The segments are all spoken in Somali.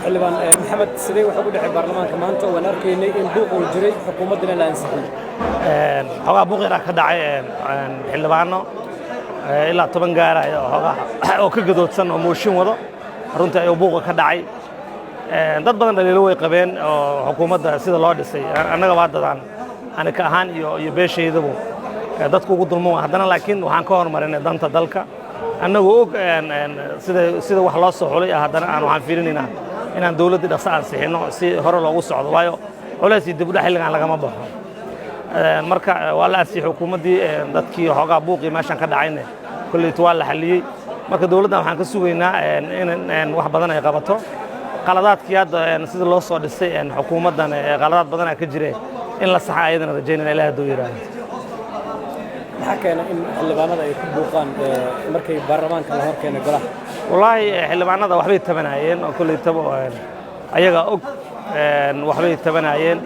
Xildhibaan Maxamed, sidee wuxuu ku dhacay baarlamaanka maanta oo aan arkaynay in buuq uu jiray, xukuumaddana la ansixiyey? Xoogaa buuq yaraa ka dhacay. Xildhibaano ilaa 10 gaaraya oo xoogaa oo ka gadoodsan oo mooshin wado runtii ayuu buuqa ka dhacay. Dad badan dhaliilo way qabeen oo xukuumadda sida loo dhisay. Annagaba haddadaan anika ahaan iyo beeshaydabu dadku ugu dulman. Haddana laakiin waxaan ka hormarinay danta dalka, annagoo og sida wax loo soo xulay. Haddana aan waxaan fiirinaynaa inaan dowladdii dhaqso ansixinno si hore loogu socdo, waayo culays iyo dib u dhac xilligan lagama baxo. Marka waa la ansixiyey xukuumaddii. Dadkii xoogaa buuqii meeshan ka dhacayne kolleyta waa la xalliyey. Marka dowladdan waxaan ka sugaynaa in wax badan ay qabato. Qaladaadkii hadda sida loo soo dhisay xukuumaddan, qaladaad badanaa ka jire, in la saxa ayadana rajaynayna, Ilaah hadduu yidhaahdo. Maxaa keena in xildhibaanada ay ku buuqaan markay baarlamaanka la hor keenay golaha? Wallaahi, xildhibaanada waxbay tabanaayeen oo kolleytaba ayagaa og waxbay tabanaayeen.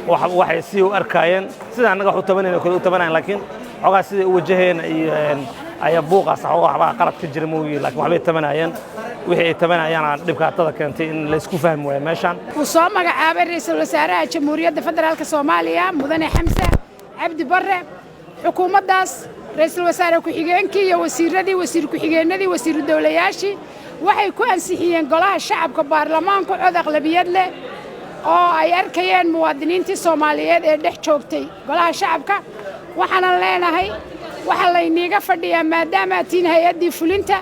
Waxay si u arkaayeen sida annaga wax u tabanayna kale u tabanayen, laakiin xoogaa siday u wajaheen iyo ayaa buuqaas xoogaa waxbaa qalad ka jira moogiyi, laakiin waxbay tabanaayeen. Wixii ay tabanayaan dhibkaatada keentay in laysku fahmi waayo meeshaan. Uu soo magacaabay Ra'iisul Wasaaraha Jamhuuriyadda Federaalka Soomaaliya, Mudane Xamse Cabdi Barre, xukuumaddaas ra'iisul wasaare ku-xigeenkii iyo wasiirradii, wasiir ku-xigeenadii, wasiiru dowlayaashii waxay ku ansixiyeen Golaha Shacabka baarlamaanku cod aqlabiyad leh oo ay arkayeen muwaadiniintii Soomaaliyeed ee dhex joogtay Golaha Shacabka. Waxaanan leenahay, waxaa layniiga fadhiyaa, maadaama aad tihiin hay-addii fulinta,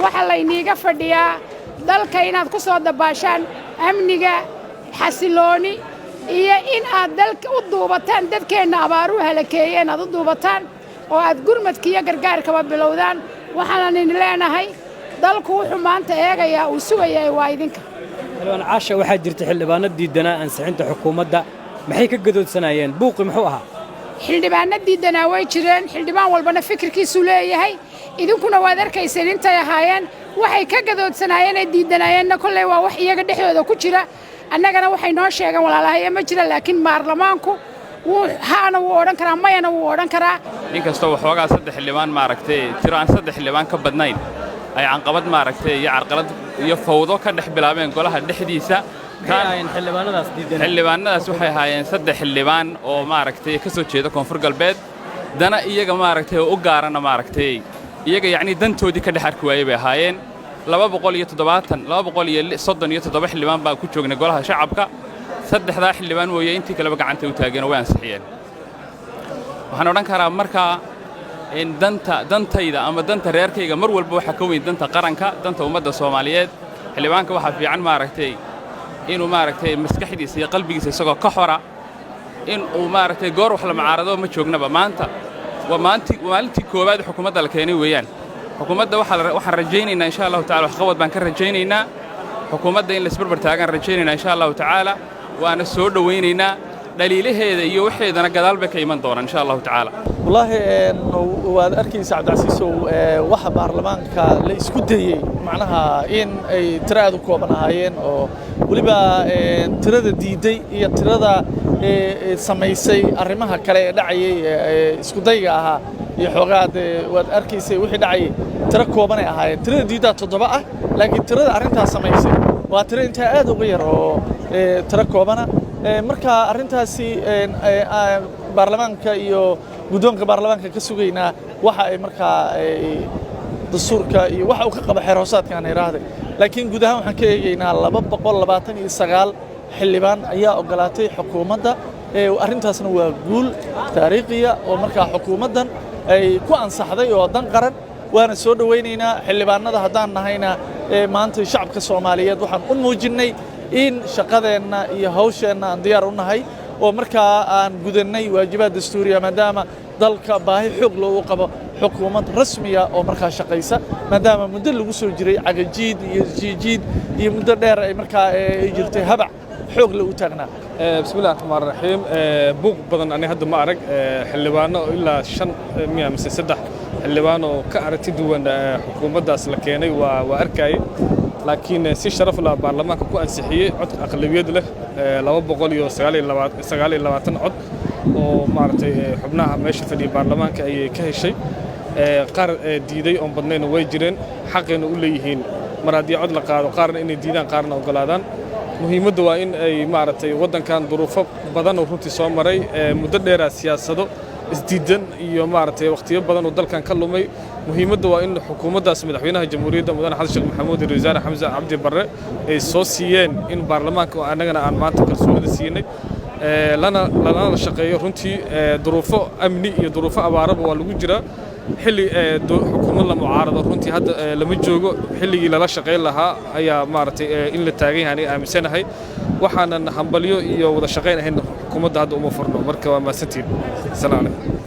waxaa layniiga fadhiyaa dalka inaad ku soo dabaashaan amniga, xasilooni iyo in aad dalka u duubataan dadkeenna abaaruhu halakeeyeen, aad u duubataan oo aad gurmadka iyo gargaarkaba bilowdaan. Waxaanan idin leenahay, dalku wuxuu maanta eegayaa, uu sugayaa, waa idinka. Xildhibaan Caasha, waxaa jirta xildhibaano diidanaa ansixinta xukuumadda. Maxay ka gadoodsanayeen? Buuqi muxuu ahaa? Xildhibaano diidanaa way jireen. Xildhibaan walbana fikirkiisuu leeyahay, idinkuna waad arkayseen intay ahaayeen. Waxay ka gadoodsanaayeen ee diidanayeenna kolley waa wax iyaga dhexdooda ku jira. Annagana waxay noo sheegeen walaalahaye ma jira, laakiin baarlamaanku wuu haana wuu odhan karaa, mayana wuu odhan karaa. Inkastoo waxoogaa saddex xildhibaan, maaragtay, tiro aan saddex xildhibaan ka badnayn ay canqabad, maaragtay, iyo carqalad iyo fawdo ka dhex bilaabeen golaha dhexdiisa. Xildhibaanadaas waxay ahaayeen saddex xildhibaan oo, maaragtay, ka soo jeeda Koonfur Galbeed, dana iyaga, maaragtay, oo u gaarana, maaragtay, iyaga yacnii dantoodii ka dhex arki waayey bay ahaayeen. 270, 237 xildhibaan baa ku joognay Golaha Shacabka. Saddexdaa xildhibaan mooye intii kaleba gacantay u taageen oo way ansixiyeen. Waxaan odhan karaa markaa in danta dantayda ama danta reerkayga mar walba waxaa ka weyn danta qaranka, danta ummadda Soomaaliyeed. Xildhibaanka waxaa fiican, maaragtay, inuu, maaragtay, maskaxdiisa iyo qalbigiisa isagoo ka xora in uu, maaragtay, goor wax la mucaarado ma joognaba. Maanta waa maantii maalintii koowaad xukuumadda la keenay weeyaan. Xukuumadda waxaan rajaynaynaa, insha Allahu tacala, waxqabad baan ka rajaynaynaa xukuumadda, in laisbarbar taagaan rajaynaynaa, insha Allahu tacaala. Waana soo dhowaynaynaa. Dhaliilaheeda iyo waxeedana gadaal bay ka iman doonaan, insha Allahu tacaala. Wallaahi, waad arkaysa, Cabdicasiisow, waxa baarlamaanka la isku dayey macnaha in ay tiro aad u kooban ahaayeen, oo weliba tirada diidday iyo tirada samaysay arrimaha kale ee dhacayay isku dayga ahaa iyo xoogaa dee waad arkaysay wixii dhacayay, tiro koobanay ahaayeen. Tirada diiddaa toddoba ah, laakiin tirada arrintaas samaysay waa tiro intaa aad uga yar oo tiro koobana. Marka arrintaasi baarlamaanka iyo guddoonka baarlamaanka ka sugaynaa waxa ay markaa dastuurka iyo waxa uu ka qabo xeer hoosaadkaan idhaahday. Laakiin guud ahaan waxaan ka eegaynaa 229 xildhibaan ayaa ogolaatay xukuumadda. Arrintaasna waa guul taariikhiya oo markaa xukuumaddan ay ku ansaxday oo dan qaran, waana soo dhowaynaynaa. Xildhibaanada haddaan nahayna, maanta shacabka Soomaaliyeed waxaan u muujinnay in shaqadeenna iyo hawsheenna aan diyaar u nahay oo markaa aan gudannay waajibaad dastuuriya, maadaama dalka baahi xoog loogu qabo xukuumad rasmiya oo markaa shaqaysa, maadaama muddo lagu soo jiray cagajiid iyo jiijiid iyo muddo dheer ay markaa ay jirtay habac xoog la u taagnaa. Bismillahi raxmaan raxiim. Buuq badan ani hadda ma arag. Xildhibaano ilaa shan miya mise saddex xildhibaan oo ka aragti duwan xukuumaddaas la keenay waa arkaaye, laakiin si sharaf lah baarlamaanka ku ansixiyey cod aqlabiyad leh, 229 cod oo, maaragtay, xubnaha meesha fadhiya baarlamaanka ayay ka heshay. Qaar diiday oon badnayna way jireen, xaqayna u leeyihiin. Mar haddii cod la qaado, qaarna inay diidaan, qaarna oggolaadaan. Muhiimadda waa in ay maaragtay waddankan duruufo badan oo runtii soo maray muddo dheeraa, siyaasado isdiidan iyo maaragtay wakhtiyo badan oo dalkan ka lumay. Muhiimadda waa in xukuumaddaas Madaxweynaha Jamhuuriyadda Mudane Xasan Sheekh Maxamuud iyo Wasaare Xamse Cabdi Barre ay soo siiyeen in baarlamaanka oo annagana aan maanta kalsoonida siinay lana la shaqeeyo. Runtii duruufo amni iyo duruufo abaaraba waa lagu jiraa. Xilli xukuumad la mucaarado runtii hadda lama joogo. Xilligii lala shaqayn lahaa ayaa maaragtay in la taagan yahay aniga aaminsanahay. Waxaanan hambalyo iyo wada shaqayn ahayn xukuumadda hadda uma furno. Marka waa mahadsantihiin. Asalaamu calaykum.